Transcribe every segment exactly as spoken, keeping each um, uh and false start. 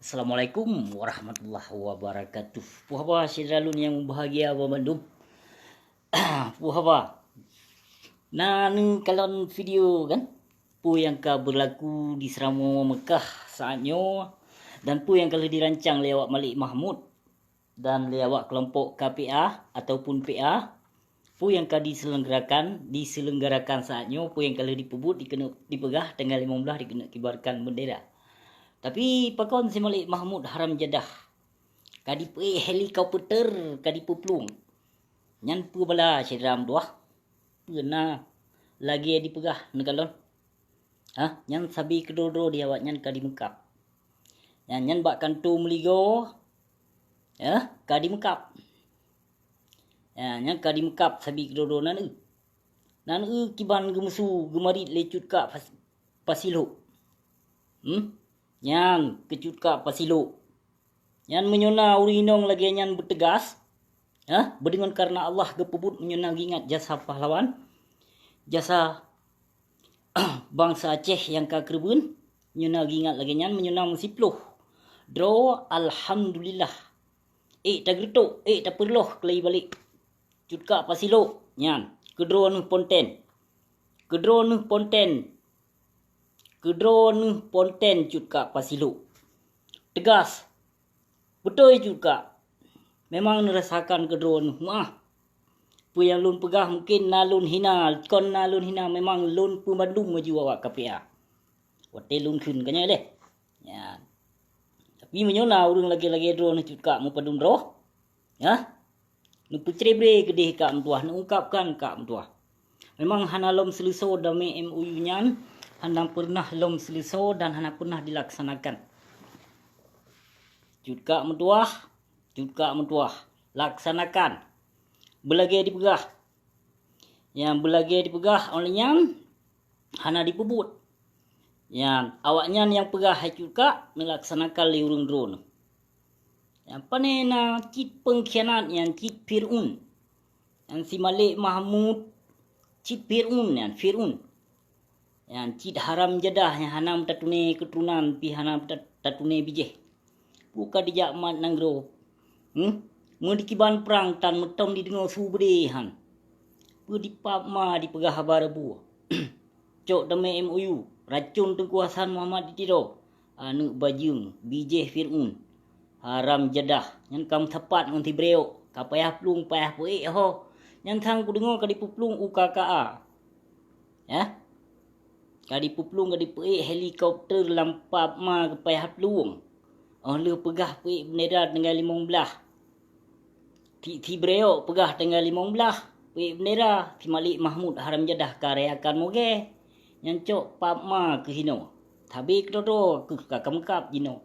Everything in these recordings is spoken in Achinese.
Assalamualaikum warahmatullahi wabarakatuh. Puhaba syedara lôn nyang mubahgia banmandum. Puhaba. Na neukalon video kan? Peue nyang ka beurlaku di Seuramoe Meukah saát nyoe dan peue nyang ka lheueh dirancang lé awak Malik Mahmud dan lé awak keulompok K P A ataupun P A, peue nyang ka diselenggarakan, diselenggarakan saát nyoe, peue nyang ka lheueh dipeubuet dikeuneuk dipeugah tanggai limong blaih dikeuneuk kibarkan beundera. Tapi pakon si Malik Mahmud haram jadah ka dipeuék helikopter ka dipeuplueng. Nyan peue bala syedara meutuwah? Peue na lagée dipeugah neukalon? Hah, nyan sabe keudroe-droe di awaknyan ka dimeukab. Nyan, nyan bak kantô meuligoe, eh, ka dimeukab. Ya, nyan ka dimeukab sabe keudroe-droe nan eu. Nan eu kiban geumeusu geumarit lé Cut Kak Pas-, Pasilok. Hmm? Nyan keu Cut Kak Pasilok. Nyan meunyoe na ureuëng inong lagée nyan beuteugas, ha, beudeungon kareuna Allah geupeubuet meunyoe na geuingat jasa pahlawan, jasa bansa Aceh nyang ka keureubeuen, meunyoe na geuingat lagée nyan, meunyoe na meusiplôh droe, alhamdulillah. Ék tageureutok, ék tapeureuloh keulai balek. Cut Kak Pasilok nyan, keudroe neuh ponten. Keudroe neuh ponten. Keudroe neuh ponten Cut Kak Pasilok. Teugas. Beutôi Cut Kak. Memang neurasakan keudroe neuh meuáh. Peue nyang lôn peugah mungken na lôn hina, kon na lôn hina, memang lôn peubandum laju awak K P A. Watée lôn kheun ka nyan lé. Ya. Tapi meunyoe na ureuëng lagée-lagée droe neuh Cut Kak meupadum droe, ya. Neupeucrebre keudeh Kak meutuwah, neuungkapkan Kak meutuwah. Memang hana lom seuleusoe damé M O U nyan, hana peureunah lom seuleusoe dan hana peureunah dilaksanakan. Cut Kak meutuwah, Cut Kak meutuwah, laksanakan. Beulagée dipeugah. Nyang beulagée dipeugah óh lheueh nyan hana dipeubuet. Nyan, awaknyan nyang peugah hai Cut Kak neulaksanakan lé ureuëng droe. Nyang pane na cit peungkhianat nyan cit Fir'aun. Nyang si Malik Mahmud cit Fir'aun nyan, Fir'aun. Nyan cit haram jadah nyang hana meutatuné keuturonan pih hana meuta-, tatuné bijéh. Peue ka dijak mat nanggroe? Hmm? Meudeukiban prang tan meutom dideungoe su beudé han. Peue dipap ma dipeugah haba reubue? Cok damé M O U, racon Teungku Hasan Muhammad di Tiro, aneuëk bajeueng, bijéh Fir'aun, haram jadah, nyan ka meusapat ngon si Breok, ka payah plueng, payah peuék ho. Nyan sang kudeungoe ka dipeuplueng U K K A. Ya? Ka dipeuplueng, ka dipeuék helikopter lam pap ma geupayah plueng. Óh lheueh peugah peuék beundera tanggai limong blaih. Si, si Breok peugah tanggai limong blaih, peuék beundera, si Malik Mahmud haram jadah ka rayakan mogée. Nyan cok pap ma keuh inoe. Sabe keudroe-droe keuh ka kameukab jinoe.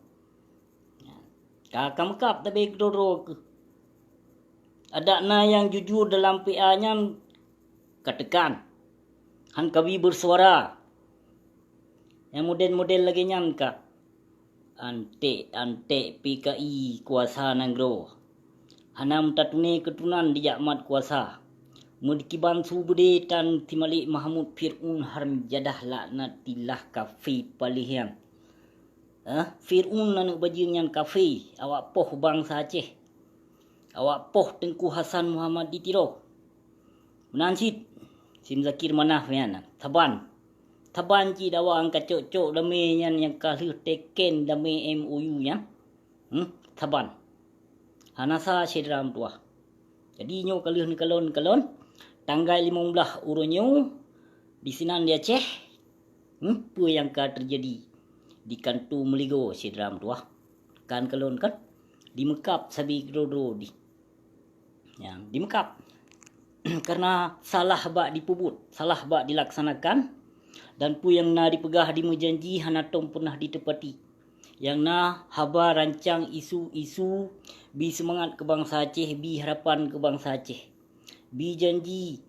Ka kameukab sabe keudroe-droe keuh. Adak na nyang jujur dalam P A nyan ka teukan. Han kabi beusuara. Nyang model-model lagée nyan ka. Anték-anték P K I kuasa nanggroe. Hana meutatuné keuturonan dijak mat kuasa. Meudeukiban su beudé tan si Malik Mahmud Fir'aun haram jadah laknatillah kafé paléh nyan. Eh, Fir'aun aneuëk bajeueng nyan kafé, awak poh bansa Aceh. Awak poh Teungku Hasan Muhammad di Tiro. Meunan cit, si Muzakir Manaf nyan, saban. Saban cit awak nyang ka cok-cok damé nyan nyang ka lheueh teken damé M O U nyan. Hmm, saban. Hana sa syedara meutuwah. Jadi nyoe ka lheueh neukalon-kalon, tanggai limong blaih uroe nyoe, disinan di Aceh, hmm, peue nyang ka teujadi di kantô meuligoe syedara meutuwah? Kan kalon kan? Dimeukab sabe keudroe-droe di. Ya, dimeukab. Karena salah bak dipeubuet, salah bak dilaksanakan, dan peue nyang na dipeugah dimeujanji hana tom peureunah diteupati. Nyang na haba rancang isu-isu, bi seumangat keu bansa Aceh, bi harapan keu bansa Aceh. Bi janji,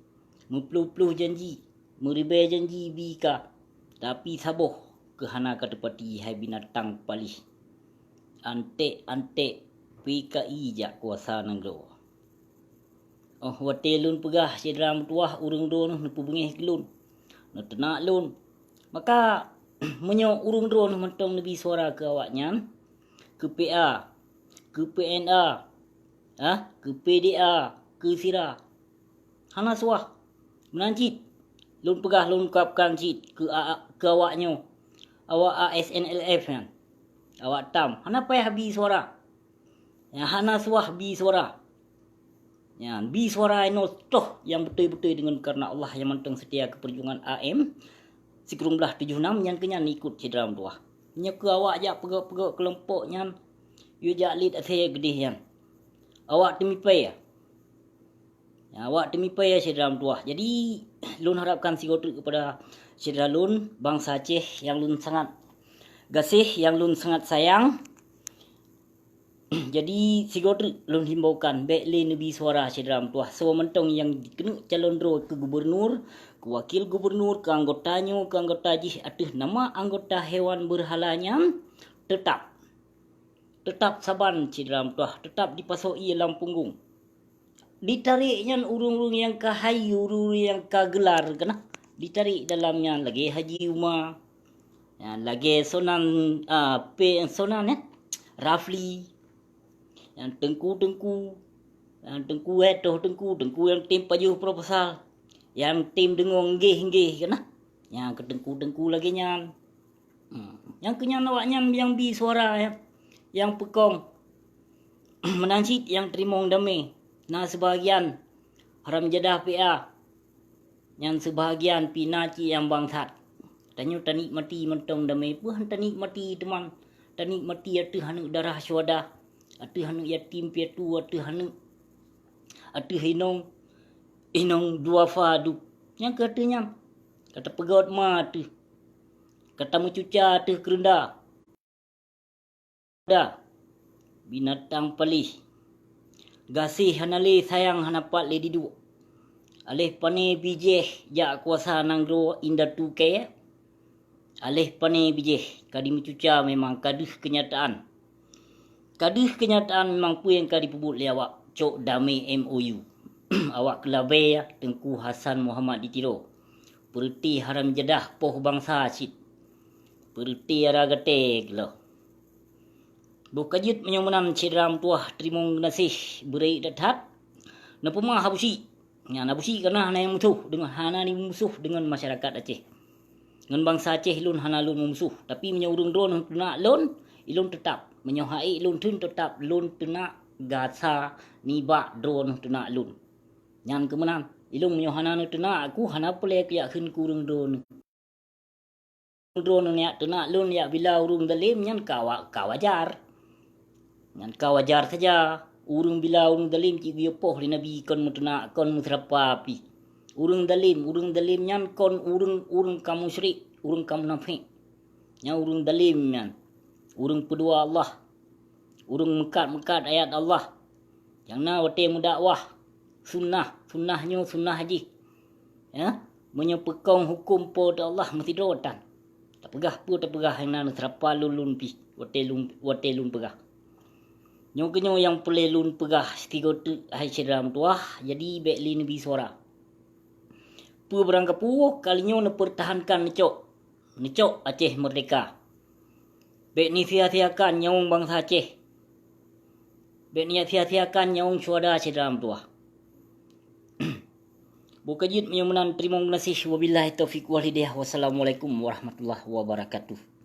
meuploh-ploh janji, meuribée janji bi ka, tapi saboh keuh hana ka teupati hai binatang paléh. Anték-anték P K I jak kuasa nanggroe. Óh watée lôn peugah syedara meutuwah ureuëng droeneuh neupeubeungéh keu lôn, neuteunak lôn. Maka, meunyoe ureuëng droeneuh mantong neubi suara keu awaknyan, keu P A, keu P N A, ha, keu P D A, keu sira. Hana suah. Meunan cit, lôn peugah lôn ungkapkan cit keu a-, keu awak nyoe, awak A S N L F nyan, awak tam, hana payah bi suara. Nyang hana suah bi suara. Nyan, bi suara inoe toh nyang beutôi-beutôi deungon kareuna Allah nyang mantong seutia keu peujuangan A M sikureueng blaih tujoh nam nyan keuh nyan ikot syedara meutuwah. Nyoe keu awak jak peugöt-peugöt keulompok nyan, yue jak liet asèe geudeh nyan. Awak teumipèe. Ya, awak teumipèe ya syedara meutuwah. Jadi, lôn harapkan sigoe treuk keupada syedara lôn, bansa Aceh nyang lôn sangat gaséh, nyang lôn sangat sayang. Jadi, sigoe treuk lôn himbaukan, bèk lé neubi suara syedara meutuwah. Soe mantong nyang keuneuk calon droe keu gubunur, keu wakil gubunur, keu anggota nyoe, keu anggota jih ateueh nama anggota hewan beurhala nyan, teutap, teutap saban syedara meutuwah, teutap dipasoe ié lam punggong. Ditarek nyan ureuëng-ureuëng nyang ka hayeue, ureuëng-ureuëng nyang ka geular keunan. Ditarek dalam nyan lagèe Haji Uma, nyan lagèe Sonan, ah, pe-, Sonan, eh, Rafli, nyang teungku-teungku, nyang teungku, eh, toh teungku, teungku nyang tem pajoh proposal, nyang tem deungoe nggeh-nggeh keunan. Nyang keu teungku-teungku lagèe nyan. Hmm. Nyang keu nyan awaknyan nyang bi suara, ya, nyang peukong. Meunan cit nyang teurimong damé, na seubahagian haram jadah P A, nyang seubahagian pih na cit nyang bangsat. Tanyoe tanikmati mantong damé, peue han tanikmati teuma, tanikmati ateueh aneuk darah syuhada, ateueh aneuk yatim piatu, ateueh aneuk, ateueh inong, inong duafa dub. Nyang keu ateueh nyan, ka tapeugöt ma ateueh, ka tameucuca ateueh keureunda. Da, binatang paléh, gaséh hana lé, sayang hana pat lé diduek. Aléh pané bijéh jak kuasa nanggroe indatu kèe. Aléh pané bijéh ka dimeucuca, memang ka deuh keunyataan. Ka deuh keunyataan memang peue nyang ka jipeubuet lé awak cok damé M O U. Awak keulabée Teungku Hasan Muhammad di Tiro. Peureuté haram jadah poh bansa cit. Peureuté ara gaté geuloh. Boh ka jeuet meunyoe meunan syedara meutuwah teurimong geunaséh beureuek that-that. Neupeumah Abusyik. Nyan Abusyik kana hana nyang musoh deungon, hana nyang musoh deungon masyarakat Aceh. Ngon bansa Aceh lôn hana lôn meumusoh, tapi meunyoe ureuëng droeneuh teunak lôn, ilôn teutap. Meunyoe ha'ék lôn theun teutap lôn teunak gasa nibak droeneuh teunak lôn. Nyan keuh meunan, ilôn meunyoe hana neuteunak aku, hana peureulée kujak kheun keu ureuëng droeneuh. Droeneuh neujak teunak lôn jak bila ureuëng dalém nyan ka wa-, ka wajar. Nyan ka wajar saja. Ureuëng bila ureuëng dalém cit geuyue poh lé Nabi kon meuteunak, kon meuseurapa pih. Ureuëng dalém, ureuëng dalém nyan kon ureuëng, ureuëng ka musyrik, ureuëng ka munafék. Nyan ureuëng dalém nyan. Ureuëng peudua Allah. Ureuëng meukat-meukat ayat Allah. Nyang na watée meudakwah, sunnah, sunnah nyoe sunnah jih. Ya, meunyoe peukong huköm Po teu Allah meusidroe tan. Tapeugah peue tapeugah nyang na neuseurapa lôn, lôn pih watée lôn, watée lôn peugah. Nyoe keuh nyoe nyang peureulée lôn peugah sigoe teuk hai syedara meutuwah, jadi bèk lé neubi suara. Peue barang gapeue ka lheueh nyoe neupeurtahankan neucok, neucok Aceh meurdeka. Bèk neusia-siakan nyawöng bansa Aceh. Bèk neusia-siakan nyawöng syuhada syedara meutuwah. Boh ka jeuet meunyoe meunan teurimong geunaséh. Wabillahi taufiq wal hidayah. Wassalamualaikum warahmatullahi wabarakatuh.